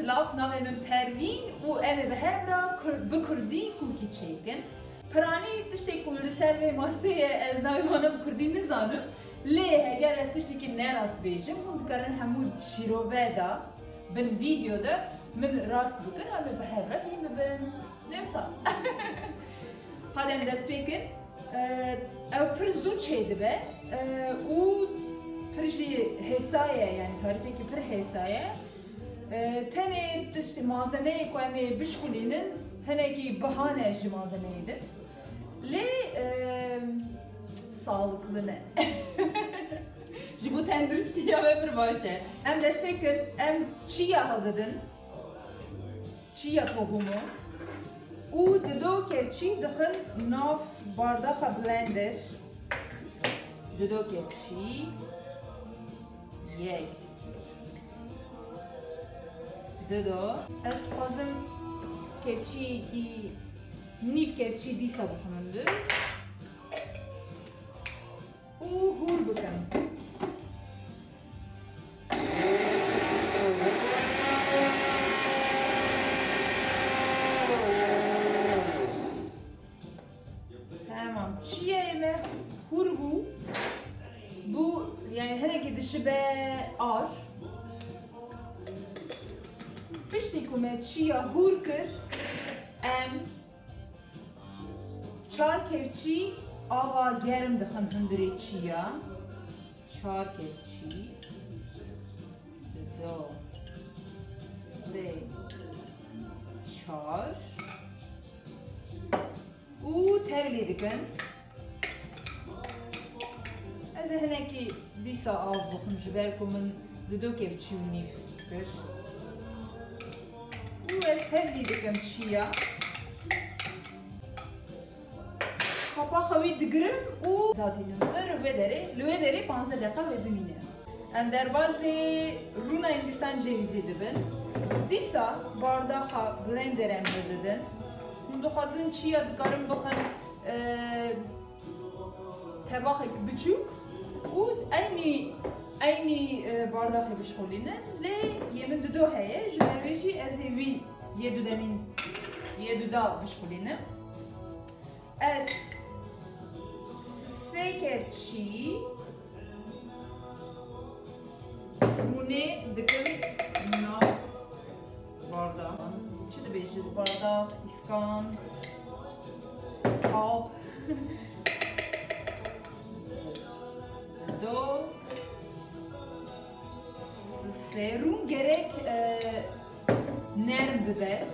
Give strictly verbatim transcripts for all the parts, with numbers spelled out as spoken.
Silav, navê min Pervîn û em ê bi hev re kur-, bi kurdî kûkî çêkin. Piranî tiştê ku li ser vê masê ye, ez navê wana bi kurdî nizanim. Lê heger ez tiştekî nerast bêjim, hûn dikarin hemû şîrove de, bin vîdeo de min rast bikin, em ê bi hev re hîn bibin. Ne wisa? Hadi em dest pê kin. Ew pir zû çêdibe, e, û pir jî hêsa ye, yani tarîfekî pir hêsa ye. E, tenê tiştê malzemeyê ku em ê bişxulînin, hinekî biha ne ji malzemeyê din. Lê, e, sağlıklı ne. Ji bo tenduristiya me pir baş e. Em dest pê kin, em çiya hildidin. Çiya tohumu û dido kevçî dixin nav bardaxa blender. Dido kevçî, yek, dido. Ez dixwazim kevçiyekî, nîv kevçî dîsa bixin hundir û hûr bikim. Tamam. Çiyayê me hûr bû. Bû, yani hinekî dişibe ar. Piştî ku me çiya hûr kir, em çar kevçî ava germ dixin hundirê çiya. Çar kevçî. Dido. Sê. Çar. Û tevlî dikin. Ez ê hinekî dîsa av bixwim, ji ber ku min dido kevçî û nîv kir. Û ez tevlî dikim çiya. Qapaxa wî digirim û datînim vir wê derê, li wê derê panzdeh deqa wê bimîne. Em derbazê rûna Hindistan cevizî dibin. Dîsa bardaxa blender em li didin. Hûn dixwazin çiya dikarin bixin, e, tebaxek biçûk û eynî, eynî, e, bardaxê bişxulînin. Lê yê min dido heye, ji ber wê jî ez ê wî yê dudemîn, yê duda bişxulînim. Ez sê kevçî rûnê dikim nav bardaxan. Çi dibêjin? Bardax, îskan, qab. Do. Sê rûn gerek, e, nerm bibe.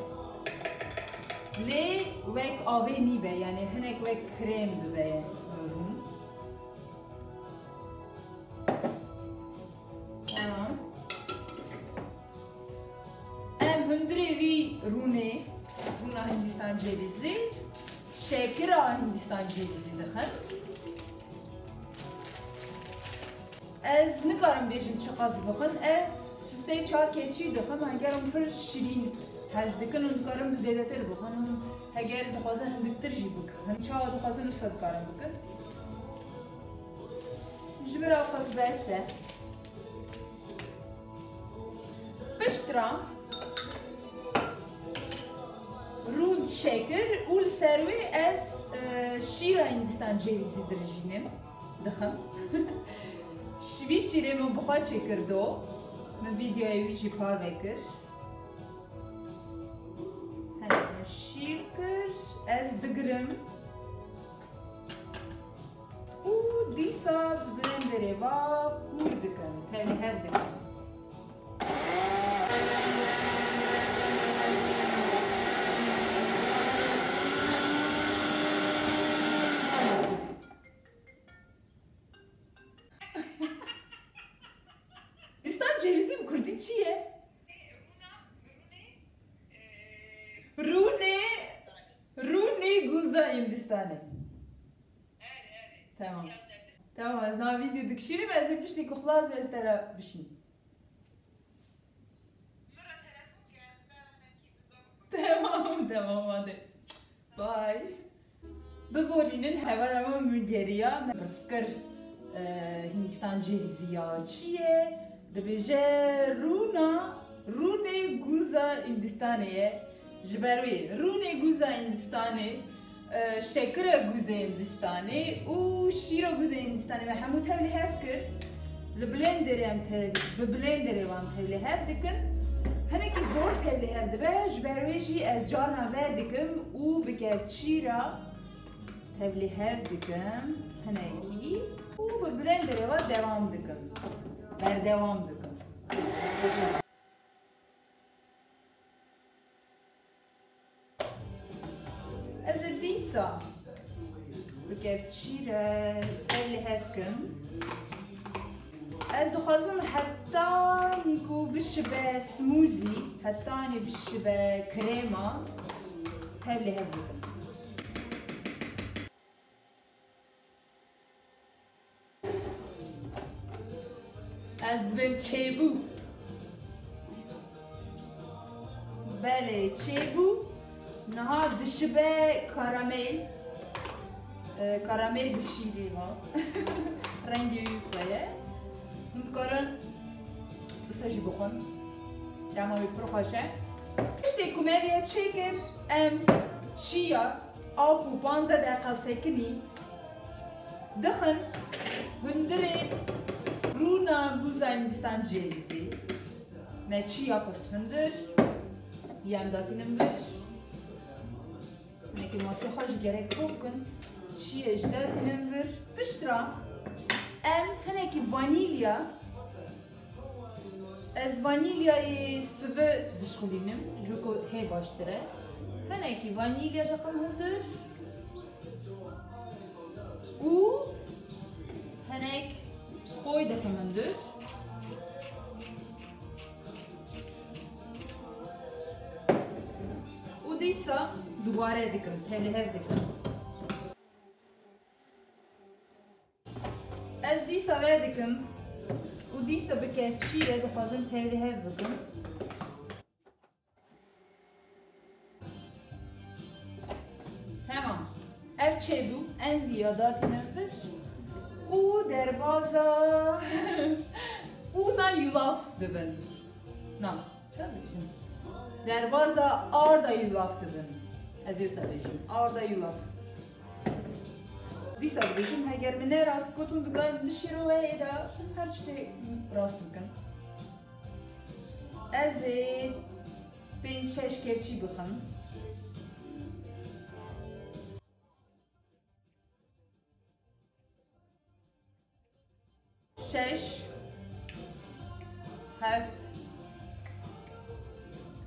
Lê wek avê nîbe, yani hinek wek krem bibe rûn. Tamam. Em hundirê vî rûnê, rûna Hindistan cevizî, şekira Hindistan cevizî dixin. Ez nikarim bêjim çiqas bixin. Ez sê çar keçî dixim. Heger hûn pir şirîn hez dikin, hûn dikarin bi zêdetir bixin. Hûn heger dixwazin hindiktir jî bixin. Çawa dixwazin wisa dikarin bikin. Ji ber ew qas bes e. Piştre rûn şekir û li ser wê ez, e, şîra Hindistan cevizî dirijînim, dixim. Şi-, vî şîrê min bi xwe çêkir do. Min vîdeoyê wî jî parve kir. Hinek min şîr kir, ez digirim. Û dîsa bi blenderê va hûr dikim, tevlihev dikim. Hindistan cevizî bi kurdî çi ye? Rûnê, rûnê guza Hindistanê. Tamam. Tamam, ez nav vîdeo dikişînim, ez ê piştî ku xilas be ez te re bişînim. Tamam, tamam, hadi. Bye. Biborînin, hevala me min geriya, me pirs kir, e, Hindistan cevizî ya çi ye? Dibêje rûna, rûnê guza Hindistanê ye. Ji ber wê rûnê guza Hindistanê, e, şekira guzê Hindistanê û şîra guzê Hindistanê me hemû tevlî hev kir. Li blenderê em tev-, bi blenderê wan tevlî hev dikin. Hinekî zor tevlî hev dibe, ji ber wê jî ez carna vedikim û bi kevçî re tevlî hev dikim. Hinekî û bi blenderê ve dewam dikim. Berdewam dikim. Ez ê dîsa bi kevçî re tevlî hev kim. Ez dixwazim hetanî ku bişibe smoothie, hetanî bişibe krêma, tevlî hev bikim. Ez dibêm çêbû. Belê, çêbû. Niha dişibe karamel. E, karamel dişî vê va. Rengê wî wisa ye. Hûn dikarin wisa jî bixwin. Tema wî pir xweş e. Tiştê ku me vê çêkir, em çiya a ku panzdeh deqa sekinî dixin hundirê rûna guza Hindistan cevizî. Me çiya xist hundir, yê em datînin vir. Hinekî masê xwe jî gerek kop bikin. Çiyê jî datînin vir. Piştre em hinekî vanîlya Ez vanîlyayê sivi dişxulînim, ji ku hê baştir e. Hinekî vanîlya dixim hundir û hinek xoy dixim hundir. Û dîsa dubare dikim, tevlihev dikim. Ez dîsa vedikim û dîsa bi kevçî re dixwazim tevlihev bikim. Temam. Ev çêbû, em viya datînin vir û derbaza ûna yulaf dibin. Na, çawa bêjim? Derbaza arda yulaf dibin. Ez ê wisa bêjim. Arda yulaf. Dîsa dibêjim, heger min ne rast got, hûn dikarin dişîro we êda her tiştê rast bikin. Ez ê pênc şeş kevçî bixim. Şeş, heft,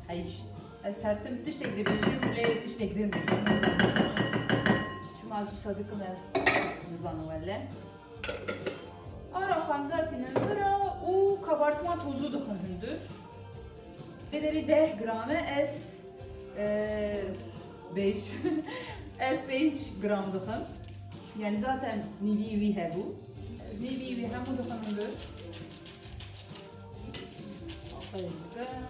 heşt. Ez her tim tiştek dibêjim, lê tiştek din dibêjim. Çima ez wisa dikim, ez nizanim wele. Ara xwe em datînin vira û kabartma tozu dixin hundir. Vê derê deh gram e, ez, e, beş. Ez pênc gram dixim. Yani zaten nîvî wî hebû. Nîvî wî hemû dixim vir. Xwê dikim,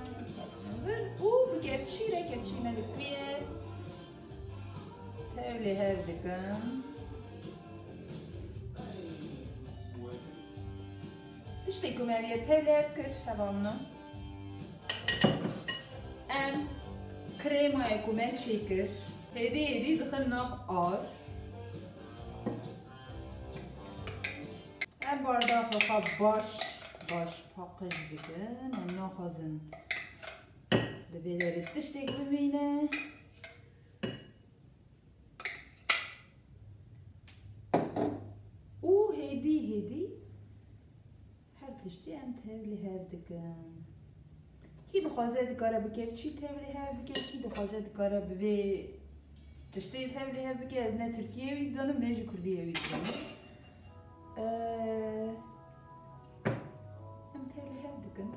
vir û bi kevçî re, kevçî me li ku ye. Tevlê hev dikim. Tiştê ku me viya tevlê hev kir, hevalno. Em krêmayê ku me çêkir, hêdî hêdî dixin nav ar. Em bardaxa xwe baş, baş paqij dikin. Em naxwazin li vê derê tiştek bimîne. Û hêdî hêdî her tiştî em tevlî hev dikin. Kî dixwaze dikare bi kevçî tevlî hev bike, kî dixwaze dikare bi vê tiştê tevlî hev bike. Ez ne tirkiyê wî dizanim, ne jî kurdiyê wî dizanim. Ee, em tevlî hev dikin.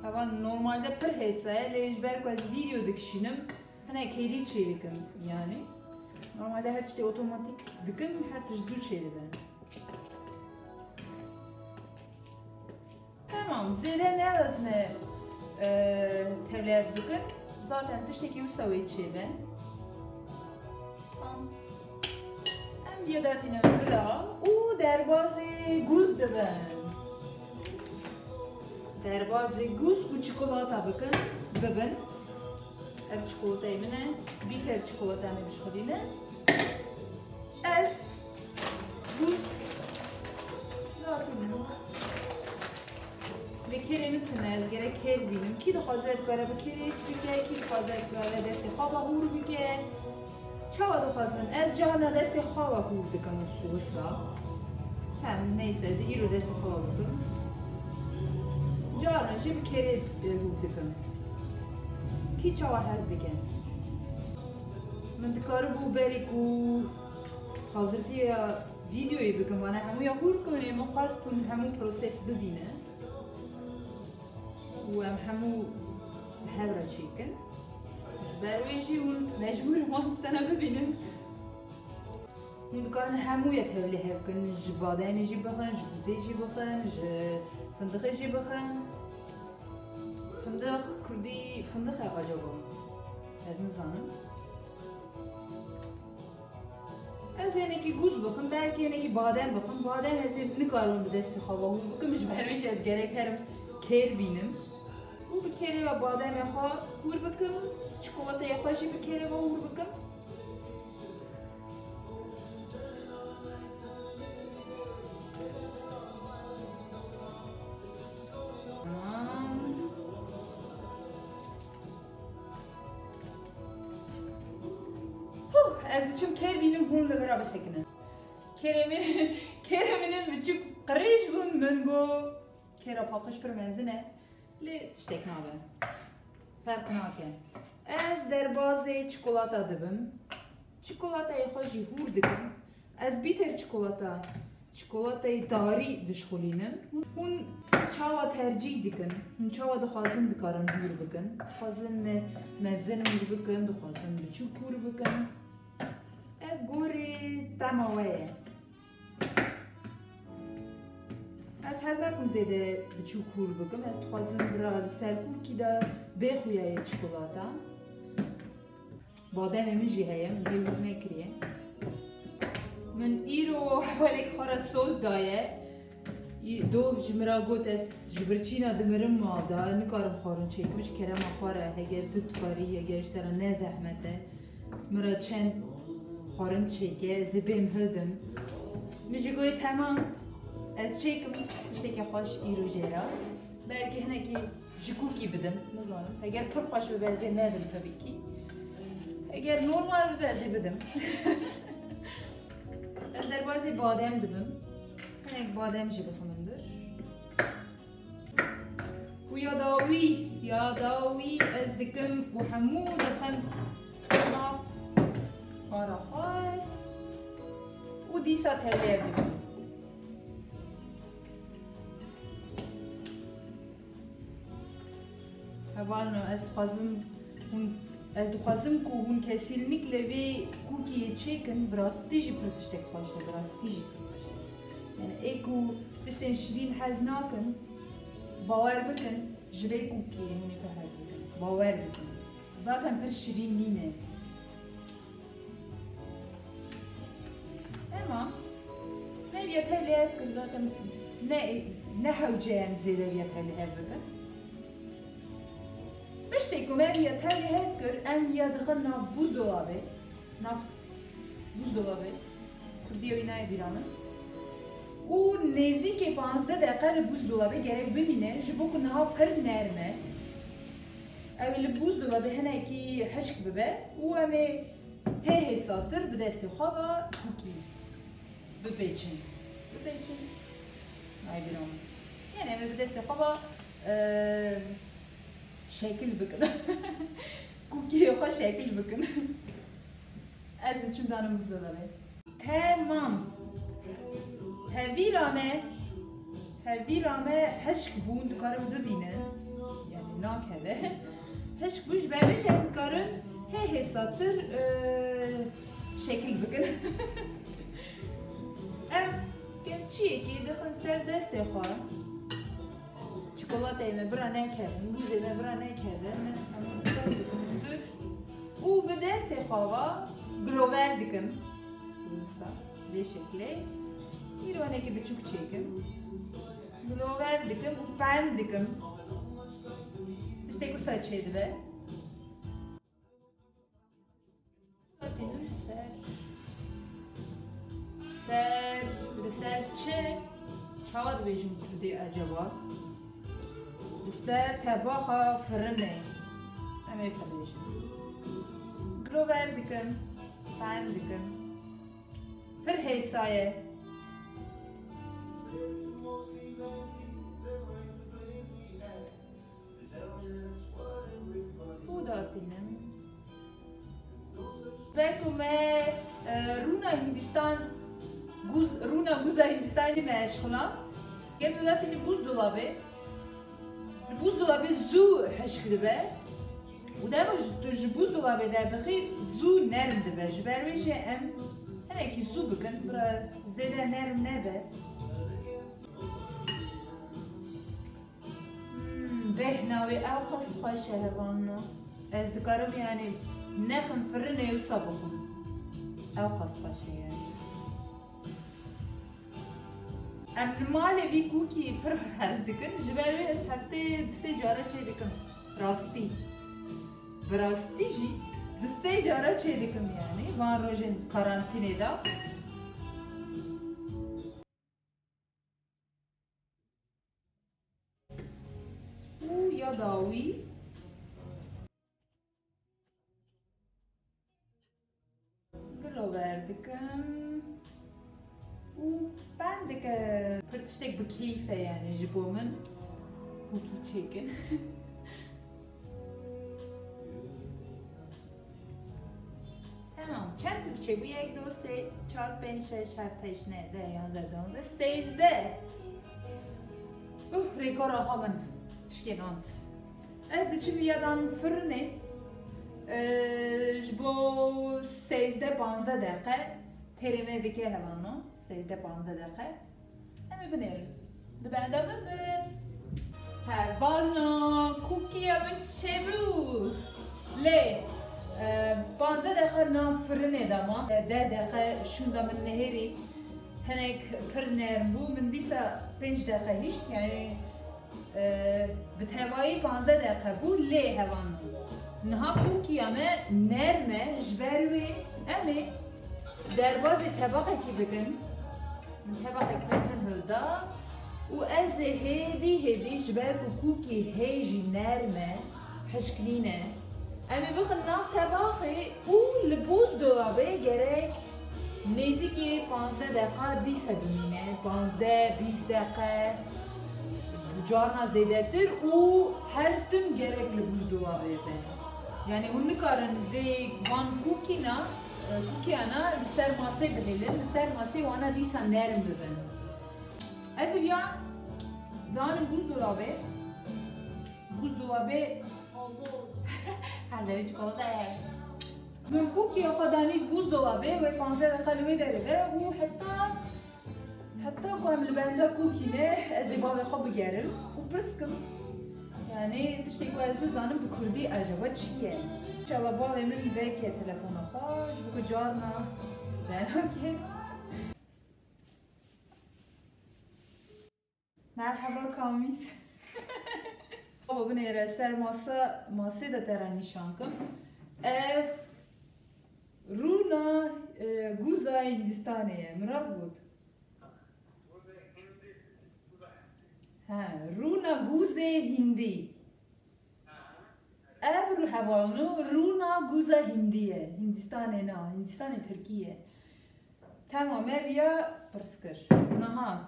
Hevan normalde pir hêsa ye, lê ji ber ku ez vîdeo dikişînim, hinek hêdî çêdikim yani. Normalde her tiştê otomatik dikim, her tişt zû çêdibe. Tamam, zêde nelazim e, e, tevlî hev bikin. Zaten tiştekî wisa wê çêbe. Tamam. Em yê datîne vira û derbazê guz dibin. Derbazê gûz û çikolata bikin, bibin. Ev çikolateyê min e. Bîter çikolata me bişxulîne. Ez gûz zaten li kêrê min tune, ez gerek kêr bînim. Kî dixwaze dikare bi kêrê bike, kî dixwaze dikare destê xwe ve hûr bike. Çawa dixwazin? Ez carna destê xwe ve hûr dikim wisa. Hem neyse, ez îro destê xwe ve bikim. Carna jî bi kêrê, e, hûr dikim. Kî çawa hez dike? Min dikaribû berê ku hazirtiya vîdeoyê bikim, vana hemûya hûr bikim, lê min xwest hûn hemû proses bibînin. Û em hemû bi hev re çêkin. Ji ber wê jî hûn mecbûr in wan tiştene bibînin. Hûn dikarin hemû yek tevlî hev kin, ji bademê jî bixin, ji gûzê jî bixin, ji findixê jî bixin. Findix, kurdî findix e acaba? Ez nizanim. Ez hinekî gûz bixim, belkî hinekî badem bixim. Badem ez ê nikarim bi destê xwe ve hûr bikim, ji ber wê jî ez gerek herim kêr bînim. Û bi kêrê ve bademê xwe hûr bikim, çikolateyê xwe jî bi kêrê ve hûr bikim. Tamam. Huh, ez diçim kêr bînim, hûn li vira bisekinin. Kêrê min, kêrê min in biçûk qirêj bûn, min got, kêra paqij pir mezin e, lê tiştek nabe. Ferq nake. Ez derbazê çikolata dibim. Çikolatayê xwe jî hûr dikim. Ez bîter çikolata, çikolatayê tarî dişxulînim. Hûn çawa tercîh dikin? Hûn çawa dixwazin dikarin hûr bikin? Dixwazin me-, mezin hûr bikin, dixwazin biçûk hûr bikin. Ev gorî tema we ye. Ez hez nakim zêde biçûk hûr bikim. Ez dixwazim bira li ser kûrkî de bê xuyayê çikolata. Bademê min jî heye, min hê hûr nekiriye. Min îro hevalek xwe re soz daye. Î-, doh ji min re got, ez ji birçîna dimirim mal de, nikarim xwarin çêkim, ji kerema xwe re, heger tu dikarî, heger ji te re ne zehmet e, min re çend xwarin çêke, ez ê bêm hildim. Min jî got, temam, ez çêkim, tiştekî xweş îro jê re. Belkî hinekî ji kûkî bidim, nizanim. Heger pir xweş bibe, ez ê nedim tabii ki. Heger normal bibe, ez ê bidim. Ez derbazê badem dibim. Hinek badem jî bixim vir. Û ya dawî, ya dawî ez dikim û hemû dixim nav xwara xwe. Û dîsa tevlê ev dikim. Hevalno, ez dixwazim hûn, ez dixwazim ku hûn kesîlnik li vê kûkiyê çêkin, bi rastî jî pir tiştek xweş e, bi rastî jî pir xweş e. Yani ê ku tiştên şirîn hez nakin, bawer bikin, ji vê kûkiyê hûn ê pir hez bikin. Bawer bikin. Zaten pir şirîn nîne. Ema me viya tevlî hev kir zaten ne, ne hewce em zêde viya tevlî hev bikin. Piştê ku me viya tevlî hev kir, em viya dixin nav buzdolabê. Nav buzdolabê. Kurdiya wî nayê bîra min. Û nêzîkê panzdeh deqe li buzdolabê gerek bimîne, ji bo ku niha pir nerm e. Ew ê li buzdolabê hinekî hişk bibe û em ê hê hêsatir bi destê xwe ve kûkî bipêçin. Bipêçin. Nayê bîra min. Yani em ê bi destê xwe ve, e, şekil bikin. Kûkiyê xwe şekil bikin. Ez diçim danim buzdolabê. Temam. Hevîra me, hevîra me hişk bûn, dikarin bibînin. Yani nakeve. Hişk bû, ji ber wê jî em dikarin hê hêsatir, e, şekil bikin. Em ke-, çiyekê dixin ser destê xwe. Çikolateyê me bira nekevin, gûzê me bira nekevin. Min hemû dikar dikim dur. Û bi destê xwe ve gilover dikim. Wisa vê şeklê. Îro hinekî biçûk çêkim. Gilover dikim û pem dikim. Tiştek wisa çêdibe. Ser. Ser, li ser çi? Çawa dibêjin kurdî eceba? Li ser tebaxa firinê. Em ê wisa bêjin. Gilover dikim, pen dikim. Pir hêsa ye. Tu datînim. Wek ku me, e, rûna Hindistan, guz, rûna guza Hindistanê me eşxuland. Gel tu datînî buzdolabê. Li buzdolabê zû hişk dibe. Û dema ji, tu ji buzdolabê derdixî, zû nerm dibe. Ji ber wê jî em hinekî zû bikin, bira zêde nerm nebe. Hmm, bêhna wê ew qas xweş e, hevalno. Ez dikarim, yanî, nexim firinê wisa bixwim. Ew qas xweş e, yanî. Em li malê vî kûkî pir hez dikin, ji ber wê ez hefteyê du sê cara çê dikim. Rastî. Bi rastî jî du sê cara çê dikim, yanî, van rojên karantînê de. Û ya dawî, gilover dikim û pen dikim. Pir tiştek bi keyf e, yanî, ji bo min kûkî çêkin. Tamam, çend biçe bu? Yek, du, sê, çar, pênc, şeş, heft, heşt, neh, deh, yanzdeh, duwazdeh, sêzdeh. Uh, rekora xwe min şikênand. Ez diçim ya dan firinê, e, ji bo sêzdeh panzdeh deqe têrê me dike, hevalno, sêzdeh panzdeh deqe. Em ê binêrin. Li benda min bin. Hevalno, kûkiya min çêbû. Lê, e, panzdeh deqa nav firinê de ma. E, deh deqe şûnda min nihêrî. Hinek pir nerm bû. Min dîsa pênc deqe hişt. Yanî, e, bi tevayî panzdeh deqe bû. Lê hevalno, niha kûkiya me nerm e. Ji ber wê em ê derbazê tebaxekî bikin. Min tebaxek mezin hilda û ez ê hêdî hêdî, ji ber ku kûkî hê jî nerm e, hişk nîne, em ê bixin nav tebaxê û li buzdolabê gerek nêzîkî panzdeh deqa dîse bimîne, panzdeh, bîst deqe, carna zêdetir û her tim gerek li buzdolabê be. Yanî hûn nikarin vê van kûkîna, e, kûkiyana li ser masê bihêlin, li ser masê wana dîsa nerm bibin. Ez ê viya danim buzdolabê. Buzdolabê. Her demê çikolata ye. Min kûkiya xwe danî buzdolabê, wê panzdeh deqa li wê derê be û heta, heta ku em li benda kûkî ne, ez ê bavê xwe bigerim û pirs kim. Yanî tiştê ku ez nizanim bi kurdî ecaba çi ye. Înşallah bavê min veke telefona xwe, ji bo ku carna denake. Merhaba Kamîs. Baba, binêre ser masa, masê de te re nîşan kim. Ev rûna, e, guza Hindistanê ye. Min rast got? He, rûna guzê Hindî. Ev rû-, hevalno, rûna guza Hindî ye. Hindistanê na, Hindistanê Tirkî ye. Temam, ev ya pirs kir. Niha.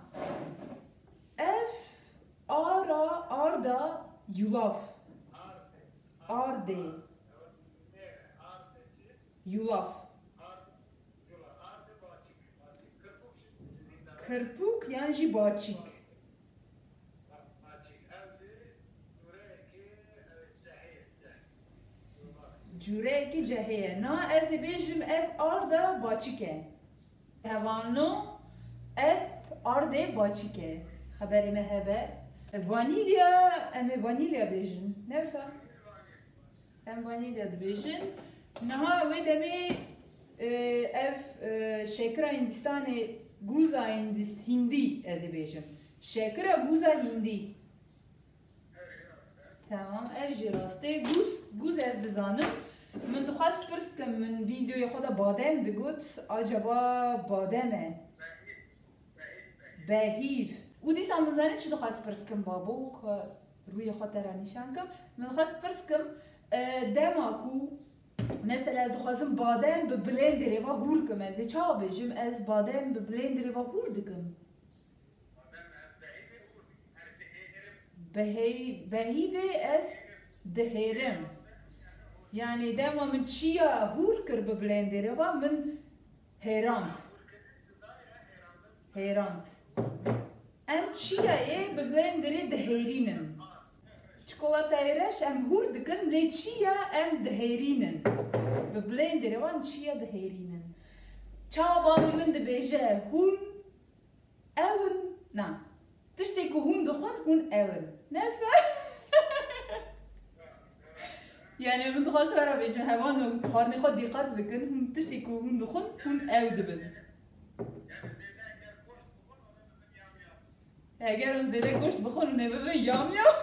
Ev ara, arda yulaf. Ardê. Yulaf. Kirpûk yan jî baçîk. Cûreyekî cehê ye. Na ez ê bêjim ev arda baçik e. Hevalno, ev ardê baçik e. Xeberê me hebe. Vanîlya, em ê vanîlya bêjin. Ne wisa? Em vanîlya dibêjin. Niha wê demê, e, ev, e, şekira Hindistanê, guza Hindis-, Hindî ez ê bêjim. Şekira guza Hindî. Tamam, ev jî rast e. Guz, guz ez dizanim. Min dixwest pirs kim, min vîdeoyê xwe de badem digot. Acaba badem e? Behîv. Û dîsa min zanî çi dixwest pirs kim, babo, ku rûyê xwe te re nîşan kim. Min dixwest pirs kim, e, dema ku, mesela, ez dixwazim badem bi blendêrê ve hûr kim, ez ê çawa bêjim? Ez badem bi blendêrê ve hûr dikim. Behey-, behîvê ez dihêrim. Yani dema min çiya hûr kir bi blendêrê ve, min hêrand. Hêrand. Em çiyayê bi blendêrê dihêrînin. Çikolatayê reş em hûr dikin, lê çiya em dihêrînin. Bi blendêrê ve em çiya dihêrînin. Çawa bavê min dibêje, hûn ew in? Na. Tiştê ku hûn dixwin, hûn ew in. Neyse. Yani min dixwest we re bêjim, hevalno, xwarinê xwe dîqet bikin, hûn tiştê ku hûn dixwin, hûn ew dibin. Eger hûn zêde goşt bixwin, hûn ê bibin yam yam.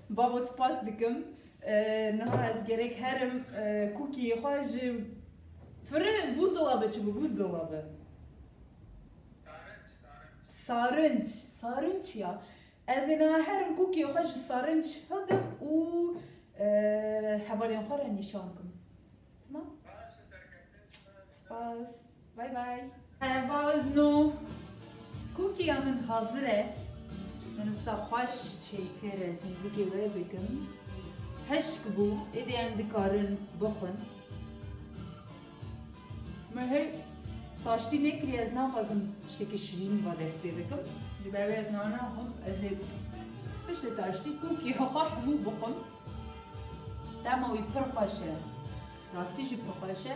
Babo, spas dikim. E, niha ez gerek herim, e, kûkiyê xwe ji firi, buzdolabı çi bû, buzdolabı? Sarinç, sarinç ya. Ez ê niha herim kûkiyê xwe ji sarinç hildim û, e, hevalên xwe re nîşan kim. Tamam? Spas. Bay bay. Hevalno, kûkiya min hazir e. Min wisa xweş çêkir, ez nêzikê wê bikim. Hişk bû, êdî em dikarin bixwin. Me hey taştî nekiriye, ez naxwazim tiştekî şirîn va dest pê bikim. Ji ber wê ez nana hûn ez ê piştî taştî kûkî xwe hemû bixwim. Dema wî pir xweş e. Rastî jî pir xweş e.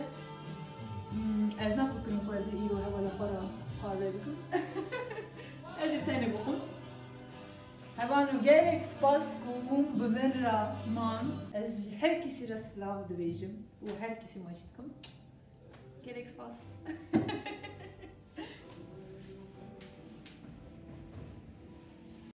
Hmm, ez nafikirim ku ez ê îro hevala xwe re qave bikim. Ez ê tenê bixwim. Hevalno, gelek spas ku hûn bi min re man. Ez ji her kesî re silav dibêjim û her kesî maç dikim. Gelek spas.